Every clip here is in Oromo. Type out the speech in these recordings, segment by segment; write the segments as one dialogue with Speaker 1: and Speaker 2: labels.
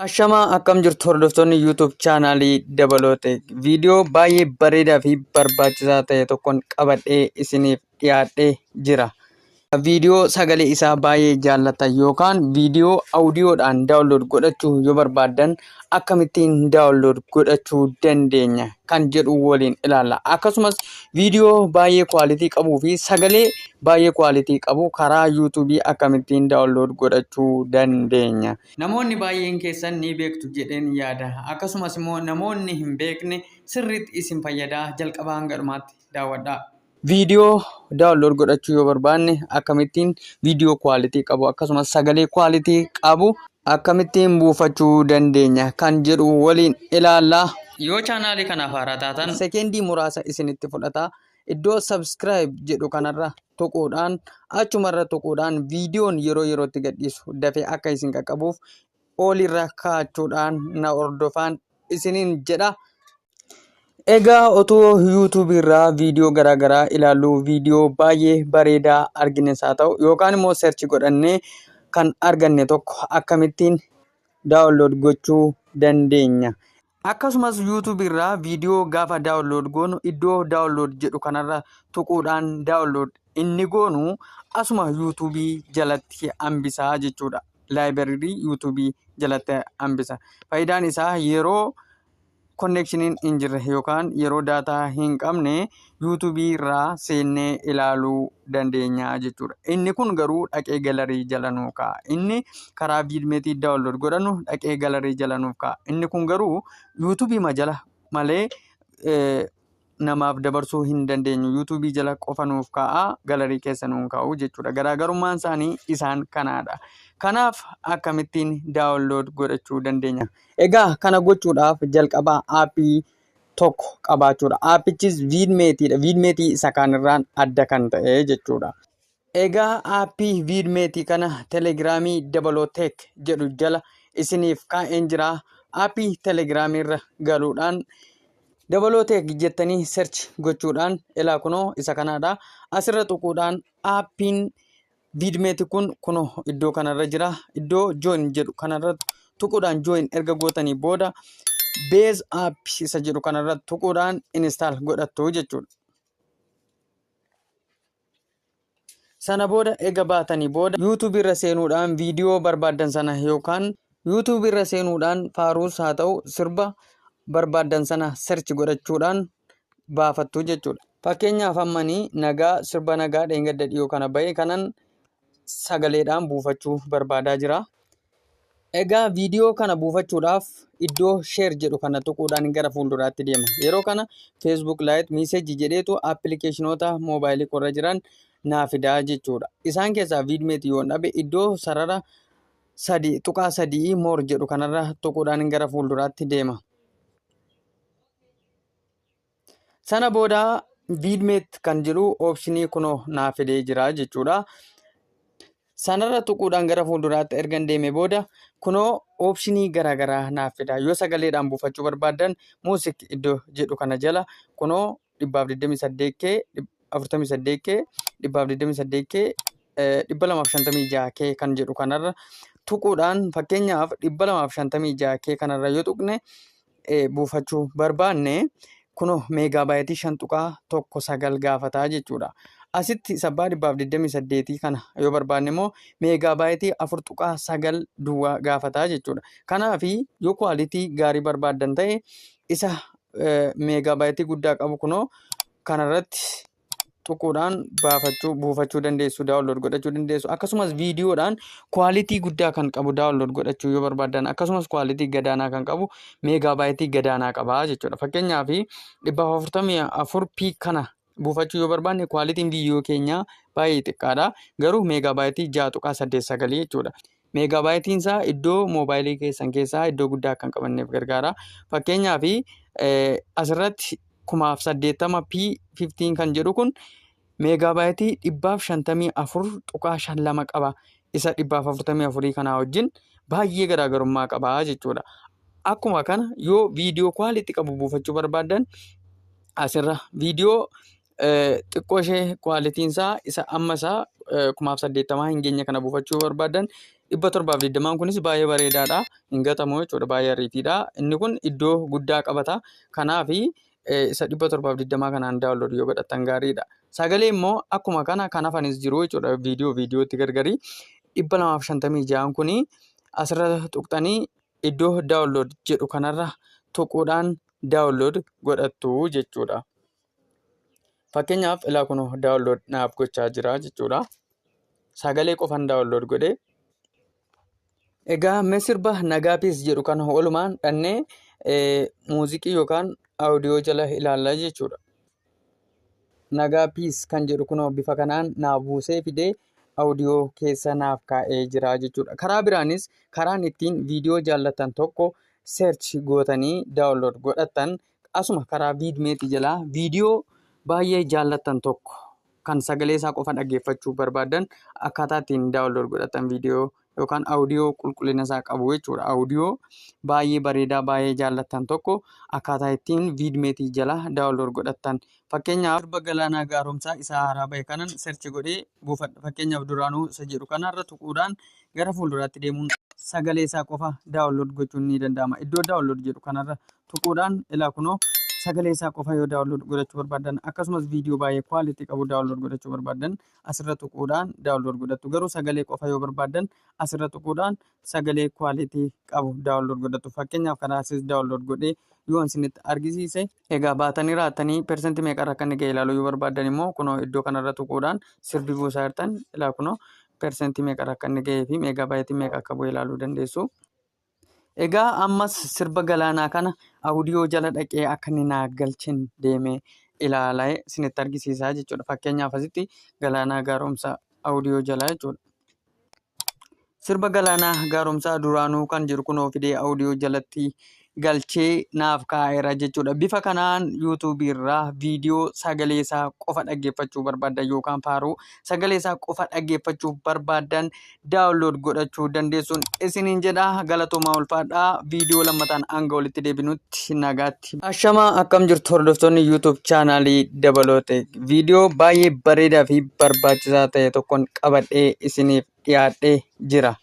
Speaker 1: Ashamaa, akkam jirtu hordoftoonni YouTube chaanaalii Dabaloote? Viidiyoo baay'ee bareedaa fi barbaachisaa ta'e tokkoon qabadhee isiniif dhiyaadhee jira. Viidiyoo sagalee isaa baay'ee jaallattan yookaan viidiyoo audiyoodhaan download godhachuu yoo barbaaddan, akkamittiin download godhachuu dandeenya kan jedhu waliin ilaalla. Akkasumas viidiyoo baay'ee quality qabuu fi sagalee baay'ee quality qabu karaa YouTube akkamittiin download godhachuu dandeenya. Namoonni baay'een keessan ni beektu jedheen yaada. Akkasumas immoo namoonni hin beekne sirriitti isin fayyadaa, jalqabaa hanga dhumaatti daawwadhaa. Viidiyoo download godhachuu yoo barbaanne, akkamittiin viidiyoo quality qabu akkasumas sagalee quality qabu akkamittiin buufachuu dandeenya kan jedhu waliin ilaalla. Yoo chaanaalii kanaaf haaraa taatan, sekeendii muraasa isinitti fudhata. Iddoo subscribe jedhu kanarra tuquudhaan, achumarra tuquudhaan, viidiyoon yeroo yerootti gadhiisu dafee akka isin qaqqabuuf olirra kaa'achuudhaan na hordofaan isiniin jedha. Egaa otoo YouTube irraa viidiyoo garaagaraa ilaallu, viidiyoo baay'ee bareedaa argines haa ta'u yookaan immoo search godhannee kan arganne tokko akkamittiin download gochuu dandeenya? Akkasumas YouTube irraa viidiyoo gaafa download goonu, iddoo download jedhu kanarra tuquudhaan download inni goonu asuma YouTube jalatti hambisaa jechuudha. Library YouTube jalatti hambisa. Faayidaan isaa yeroo connectioniin hin jirre yookaan yeroo daataa hin qabne YouTube irraa seennee ilaaluu dandeenya jechuudha. Inni kun garuu dhaqee gallery jala nuu kaa'a. Inni karaa VidMate download godhannu dhaqee gallery jala nuuf kaa'a. Inni kun garuu YouTube jala malee namaaf dabarsuu hin dandeenyu. YouTube jala qofa nuuf kaa'a, gallery keessa nuun kaa'u jechuudha. Garaagarummaan isaanii isaan kanaadha. Kanaaf akkamittiin download godhachuu dandeenya? Egaa kana gochuudhaaf jalqaba aappii tokko qabaachuudha. Aappichis VidMateidha. VidMate isa kaanirraan adda kan ta'e jechuudha. Egaa aappii VidMate kana Telegiraamii Dabalooteek jedhu jala isiniif kaa'een jira. Aappii Telegiraamii irra galuudhaan Dabalooteek jettanii search gochuudhaan, ilaa kunoo isa kanaadha. Asirra tuquudhaan aappiin VidMate kun kunoo iddoo kanarra jira. Iddoo join jedhu kanarra tuquudhaan join erga gootanii booda, base app isa jedhu kanarra tuquudhaan install godhattu jechuudha. Sana booda ega baatanii booda, YouTube irra seenuudhaan viidiyoo barbaaddan sana yookaan YouTube irra seenuudhaan faaruus haa ta'u sirba barbaaddan sana search godhachuudhaan baafattu jechuudha. Fakkeenyaaf ammanii nagaa, sirba nagaa dheengadda dhiyoo kana bahe kanan sagaleedhaan buufachuu barbaadaa jira. Egaa viidiyoo kana buufachuudhaaf iddoo share jedhu kana tuquudhaan gara fuulduraatti deema. Yeroo kana Facebook Lite message jedheetu appilikeeshinoota moobaayilii korra jiran naa fidaa jechuudha. Isaan keessaa VidMate yoon dhabe, iddoo sarara 3.3 more jedhu kanarra tuquudhaan gara fuulduraatti deema. Sana booda VidMate kan jedhu oopshinii kunoo naa fidee jira jechuudha. Sanarra tuquudhaan gara fuulduraatti ergan deeme booda, kunoo oopshinii garaagaraa naaf fida. Yoo sagaleedhaan buufachuu barbaaddan, music iddoo jedhu kana jala kunoo 128 K, 48 K, 128 K, 256 K kan jedhu kanarra tuquudhaan, fakkeenyaaf 256 K kanarra yoo tuqne, buufachuu barbaanne, kunoo meegaabaayitii 5.19 gaafataa jechuudha. Asitti sabbaa 128 kana yoo barbaanne immoo meegaabaayitii 4.9 duwwaa gaafataa jechuudha. Kanaaf yoo quality gaarii barbaaddan ta'e, isa meegaabaayitii guddaa qabu kunoo kanarratti tuquudhaan baafachuu, buufachuu dandeessu, download godhachuu dandeessu. Akkasumas viidiyoodhaan quality guddaa kan qabu download godhachuu yoo barbaaddan, akkasumas quality gadaanaa kan qabu meegaabaayitii gadaanaa qaba jechuudha. Fakkeenyaaf 144 P kana buufachuu yoo barbaanne, qualityn viidiyoo keenyaa baay'ee xiqqaadha. Garuu meegaabaayitii 6.89 jechuudha. Meegaabaayitiin isaa iddoo moobaayilii keessan keessaa iddoo guddaa akka hin qabanneef gargaara. Fakkeenyaaf asirratti 1080 P 15 kan jedhu kun meegaabaayitii 154.52 qaba. Isa 144 kanaa wajjin baay'ee garaagarummaa qaba jechuudha. Akkuma kana yoo viidiyoo quality qabu buufachuu barbaaddan, asirra viidiyoo xiqqoo ishee qualityn isaa isa amma isaa 1080 hin geenye kana buufachuu barbaaddan 720n kunis baay'ee bareedaadha. Hin gatamu jechuudha, baay'ee ariitiidha. Inni kun iddoo guddaa qabata. Kanaaf isa 720 kanaan download yoo godhattan gaariidha. Sagalee immoo akkuma kana kan hafanis jiru jechuudha. Viidiyoo viidiyootti gargari. 256n kuni asirra tuqxanii iddoo download jedhu kanarra tuquudhaan download godhattu jechuudha. Fakkeenyaaf ilaa kun download naaf gochaa jira jechuudha. Sagalee qofan download godhe. Egaa mee sirba Nagaa Peace jedhu kana oolumaan dhannee muuziqii yookaan audio jala ilaalla jechuudha. Nagaa Peace kan jedhu kunoo bifa kanaan naaf buusee fidee audio keessa naaf kaa'ee jira jechuudha. Karaa biraanis karaan ittiin viidiyoo jaallattan tokko search gootanii download godhattan asuma karaa VidMate jalaa viidiyoo baay'ee jaallattan tokko kan sagalee isaa qofa dhaggeeffachuu barbaadan akkaataa ittiin download godhatan viidiyoo yookaan audio qulqullina isaa qabu jechuudha. Audio baay'ee bareedaa baay'ee jaallattan tokko akkaataa ittiin VidMate jala download godhattan. Fakkeenyaaf sirba Galaanaa Gaaromsaa isa haaraa bahe kanan search godhee buufadha. Fakkeenyaaf duraanuu isa jedhu kanarra tuquudhaan gara fuulduraatti deemuun sagalee isaa qofa download gochuun ni danda'ama. Iddoo download jedhu kanarra tuquudhaan ilaa kunoo sagalee isaa qofa yoo download godhachuu barbaadan, akkasumas viidiyoo baay'ee quality qabu download godhachuu barbaadan asirra tuquudhaan download godhattu. Garuu sagalee qofa yoo barbaadan asirra tuquudhaan sagalee quality qabu download godhattu. Fakkeenyaaf karaa asis download godhee yoo isinitti argisiise, egaa baatanii raatanii persentii meeqarra akka inni ga'e ilaaluu yoo barbaadan immoo kunoo iddoo kanarra tuquudhaan sirbi buusaa jirtan ilaa kunoo persentii meeqarra akka inni ga'ee fi meegaa baayitii meeqa akka bu'e ilaaluu dandeessu. Egaa ammas sirba Galaanaa kana audio jala dhaqee akka inni naa galchen deemee ilaalee isinitti argisiisaa jechuudha. Fakkeenyaaf asitti Galaanaa Gaaromsaa audio jala jechuudha. Sirba Galaanaa Gaaromsaa duraanuu kan jiru kunoo fidee audio jalatti galchee naaf kaa'eera jechuudha. Bifa kanaan yuutuubii irraa viidiyoo sagalee isaa qofa dhaggeeffachuu barbaaddan yookaan faaruu sagalee isaa qofa dhaggeeffachuu barbaaddan download godhachuu dandeessuun isiniin jedha. Galatoomaa, ulfaadhaa. Viidiyoo lammataan hanga walitti deebinutti nagaatti. Ashamaa, akkam jirtu hordoftoonni YouTube chaanaalii Dabaloote? Viidiyoo baay'ee bareedaa fi barbaachisaa ta'e tokkoon qabadhee isiniif dhiyaadhee jira.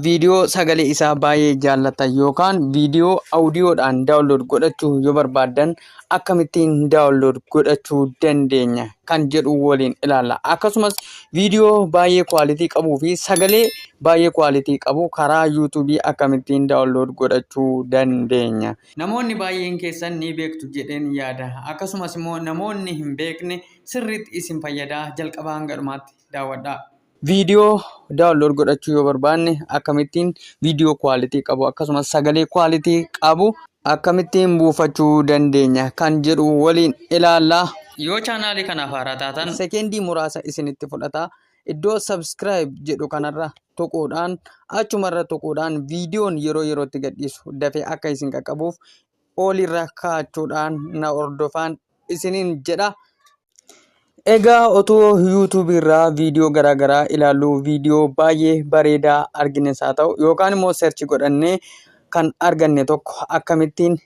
Speaker 1: Viidiyoo sagalee isaa baay'ee jaallattan yookaan viidiyoo audiyoodhaan download godhachuu yoo barbaaddan akkamittiin download godhachuu dandeenya kan jedhu waliin ilaalla. Akkasumas viidiyoo baay'ee quality qabuu fi sagalee baay'ee quality qabu karaa yuutuubii akkamittiin download godhachuu dandeenya. Namoonni baay'een keessan ni beektu jedheen yaada. Akkasumas immoo namoonni hin beekne sirriitti isin fayyadaa, jalqabaa hanga dhumaatti daawwadhaa. Viidiyoo download godhachuu yoo barbaanne akkamittiin viidiyoo quality qabu akkasumas sagalee quality qabu akkamittiin buufachuu dandeenya kan jedhu waliin ilaallaa. Yoo chaanaalii kanaaf haaraa taatan sekeendii muraasa isinitti fudhata. Iddoo subscribe jedhu kanarra tuquudhaan, achumarra tuquudhaan viidiyoon yeroo yerootti gadhiisu dafee akka isin qaqqabuuf olirra kaa'achuudhaan na hordofaan isiniin jedha. Egaa otoo yuutuubii irraa viidiyoo garaagaraa ilaallu viidiyoo baay'ee bareedaa argines haa ta'u yookaan immoo search godhannee kan arganne tokko akkamittiin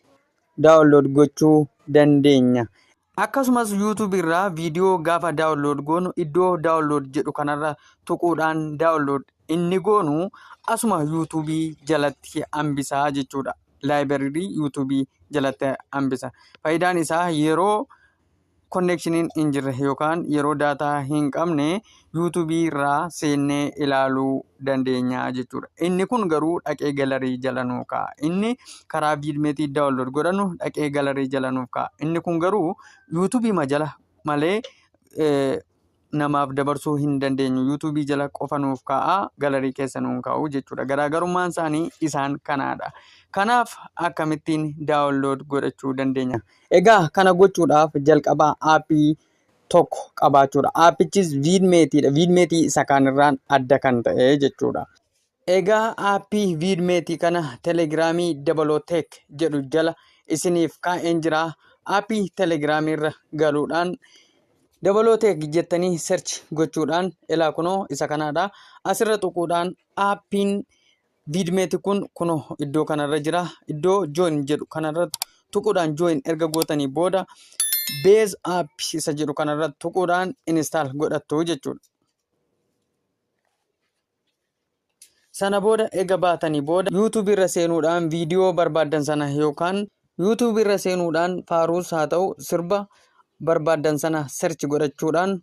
Speaker 1: download gochuu dandeenya? Akkasumas yuutuubii irraa viidiyoo gaafa download goonu iddoo download jedhu kanarra tuquudhaan download inni goonu asuma yuutuubii jalatti hambisaa jechuudha. Library yuutuubii jalatti hambisa. Faayidaan isaa yeroo connectioniin hin jirre yookaan yeroo data hin qabne yuutuubii irraa seennee ilaaluu dandeenya jechuudha. Inni kun garuu dhaqee gallery jala nuu kaa'a. Inni karaa VidMate download godhannu dhaqee gallery jala nuuf kaa'a. Inni kun garuu yuutuubii jala malee namaaf dabarsuu hin dandeenyu. Yuutuubii jala qofa nuuf kaa'a, gallery keessa nuun kaa'u jechuudha. Garaagarummaan isaanii isaan kanaadha. Kanaaf akkamittiin download godhachuu dandeenya? Egaa kana gochuudhaaf jalqaba aappii tokko qabaachuudha. Aappichis VidMateiidha. VidMate isa kaanirraan adda kan ta'e jechuudha. Egaa aappii VidMate kana telegiraamii Dabaloo Tech jedhu jala isiniif kaa'een jira. Aappii telegiraamii irra galuudhaan Dabaloo Tech jettanii search gochuudhaan ilaa kunoo isa kanaadha. Asirra tuquudhaan aappiin VidMate kun kunoo iddoo kanarra jira. Iddoo join jedhu kanarra tuquudhaan join erga gootanii booda base app isa jedhu kanarra tuquudhaan install godhattu jechuudha. Sana booda eega baatanii booda YouTube irra seenuudhaan viidiyoo barbaaddan sana yookaan YouTube irra seenuudhaan faaruus haa ta'u sirba barbaaddan sana search godhachuudhaan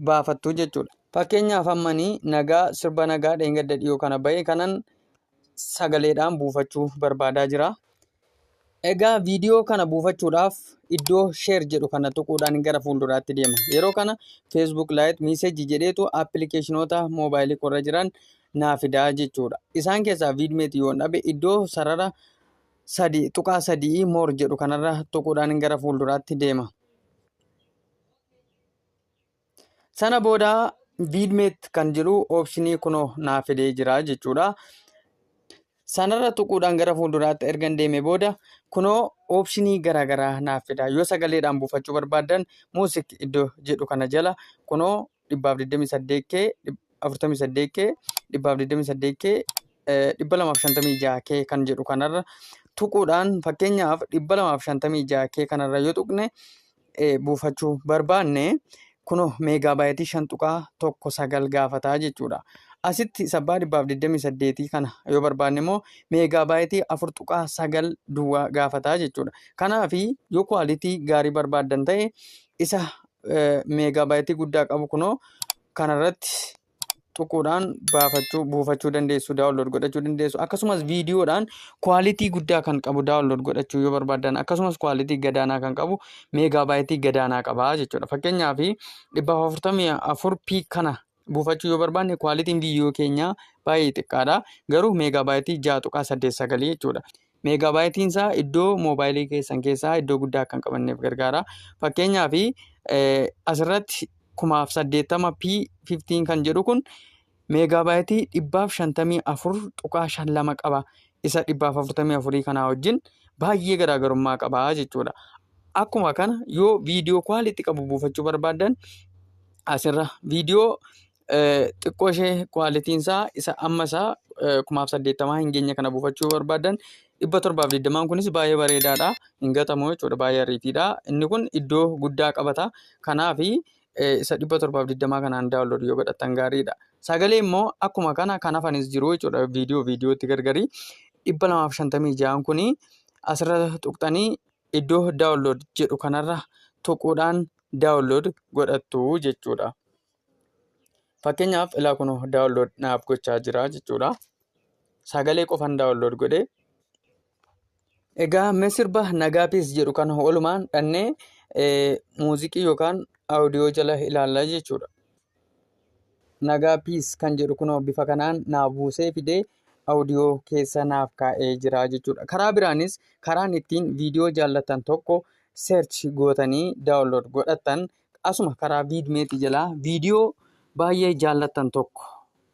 Speaker 1: baafattu jechuudha. Fakkeenyaaf ammanii nagaa sirba nagaa dheengadda dhiyoo kana bahe kanan sagaleedhaan buufachuu barbaadaa jira. Egaa viidiyoo kana buufachuudhaaf iddoo share jedhu kana tuquudhaan gara fuulduraatti deema. Yeroo kana Facebook Lite Message jedheetu appilikeeshinoota moobaayilii korra jiran naa fidaa jechuudha. Isaan keessaa VidMate yoon dhabe iddoo sarara 3.3 more jedhu kanarra tuquudhaan gara fuulduraatti deema. Sana booda VidMate kan jedhu oopshinii kunoo naa fidee jira jechuudha. Sanarra tuquudhaan gara fuulduraatti ergan deeme booda kunoo oopshinii garaagaraa naaf fida. Yoo sagaleedhaan buufachuu barbaaddan music iddoo jedhu kana jala kunoo 128 K, 48 K, 128 K, 256 K kan jedhu kanarra tuquudhaan, fakkeenyaaf 256 K kanarra yoo tuqne buufachuu barbaanne, kunoo meegaabaayitii 5.19 gaafataa jechuudha. Asitti sabbaa 128 kana yoo barbaanne immoo meegaabaayitii 4.9 duwwaa gaafataa jechuudha. Kanaaf yoo kwaalitii gaarii barbaaddan ta'e isa meegaabaayitii guddaa qabu kunoo kanarratti tuquudhaan baafachuu, buufachuu dandeessu, download godhachuu dandeessu. Akkasumas viidiyoodhaan kwaalitii guddaa kan qabu download godhachuu yoo barbaaddan, akkasumas kwaalitii gadaanaa kan qabu meegaabaayitii gadaanaa qaba jechuudha. Fakkeenyaaf 144 P kana buufachuu yoo barbaanne kwaalitiin viidiyoo keenyaa baay'ee xiqqaadha. Garuu meegaabaayitii 6.89 jechuudha. Meegaabaayitiin isaa iddoo moobaayilii keessan keessaa iddoo guddaa akka hin qabanneef gargaara. Fakkeenyaaf asirratti 1080 P 15 kan jedhu kun meegaabaayitii 154.52 qaba. Isa 144 kanaa wajjin baay'ee garaagarummaa qaba jechuudha. Akkuma kana yoo viidiyoo kwaalitii qabu buufachuu barbaaddan asirra viidiyoo xiqqoo ishee kwaalitiin isaa isa amma isaa 1080 hin geenye kana buufachuu barbaaddan 720n kunis baay'ee bareedaadha. Hin gatamu jechuudha, baay'ee ariitiidha. Inni kun iddoo guddaa qabata. Kanaaf isa 720 kanaan download yoo godhattan gaariidha. Sagalee immoo akkuma kana kan hafanis jiru jechuudha. Viidiyoo viidiyootti gargarii 256n kuni asirra tuqxanii iddoo download jedhu kanarra tuquudhaan download godhattu jechuudha. Fakkeenyaaf ilaa kun download naaf gochaa jira jechuudha. Sagalee qofan download godhee. Egaa mee sirba nagaa peace jedhu kana oolumaan dhannee muuziqii yookaan audiyoo jala ilaalla jechuudha. Nagaa peace kan jedhu kunoo bifa kanaan naaf buusee fidee audiyoo keessa naaf kaa'ee jira jechuudha. Karaa biraanis karaan ittiin viidiyoo jaallattan tokko search gootanii download godhattan asuma karaa VidMate jalaa viidiyoo baay'ee jaallattan tokko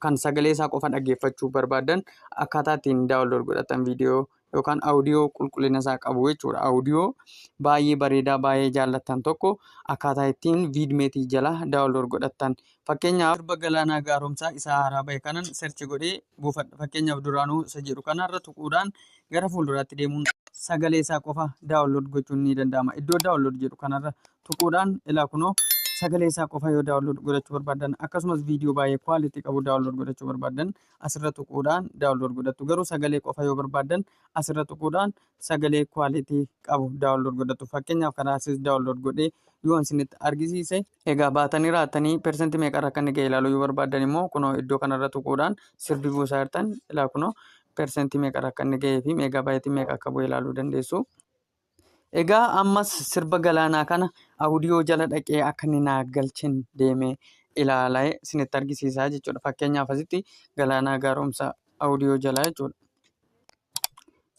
Speaker 1: kan sagalee isaa qofa dhaggeeffachuu barbaaddan akkaataa ittiin download godhattan viidiyoo yookaan audiyoo qulqullina isaa qabu jechuudha. Audiyoo baay'ee bareedaa baay'ee jaallattan tokko akkaataa ittiin VidMate jala download godhattan. Fakkeenyaaf sirba Galaanaa Gaaromsaa isa haaraa bahe kanan search godhee buufadha. Fakkeenyaaf duraanuu isa jedhu kanarra tuquudhaan gara fuulduraatti deemuun sagalee isaa qofa download gochuun ni danda'ama. Iddoo download jedhu kanarra tuquudhaan ilaa kunoo sagalee isaa qofa yoo download godhachuu barbaaddan, akkasumas viidiyoo baay'ee kwaalitii qabu download godhachuu barbaaddan asirra tuquudhaan download godhattu. Garuu sagalee qofa yoo barbaaddan asirra tuquudhaan sagalee kwaalitii qabu download godhattu. Fakkeenyaaf karaa asis download godhee yoo isinitti argisiise, egaa baatanii raatanii persentii meeqarra akka inni ga'e ilaaluu yoo barbaaddan immoo kunoo iddoo kanarra tuquudhaan sirbi buusaa jirtan ilaa kunoo persentii meeqarra akka inni ga'ee fi meegaa baayitii meeqa akka bu'e ilaaluu dandeessu. Egaa ammas sirba Galaanaa kana audiyoo jala dhaqee akka inni naa galchen deemee ilaalee isinitti argisiisaa jechuudha. Fakkeenyaaf asitti Galaanaa Gaaromsaa audiyoo jala jechuudha.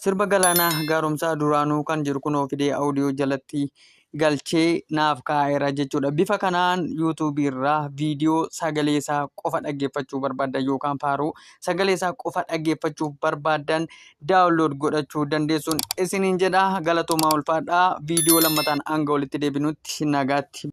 Speaker 1: Sirba Galaanaa Gaaromsaa duraanuu kan jiru kunoo fidee audiyoo jalatti galchee naaf kaa'eera jechuudha. Bifa kanaan yuutuubii irraa viidiyoo sagalee isaa qofa dhaggeeffachuu barbaaddan yookaan faaruu sagalee isaa qofa dhaggeeffachuu barbaaddan download godhachuu dandeessuun isiniin jedha. Galatoomaa, ulfaadhaa. Viidiyoo lammataan hanga walitti deebinutti nagaatti.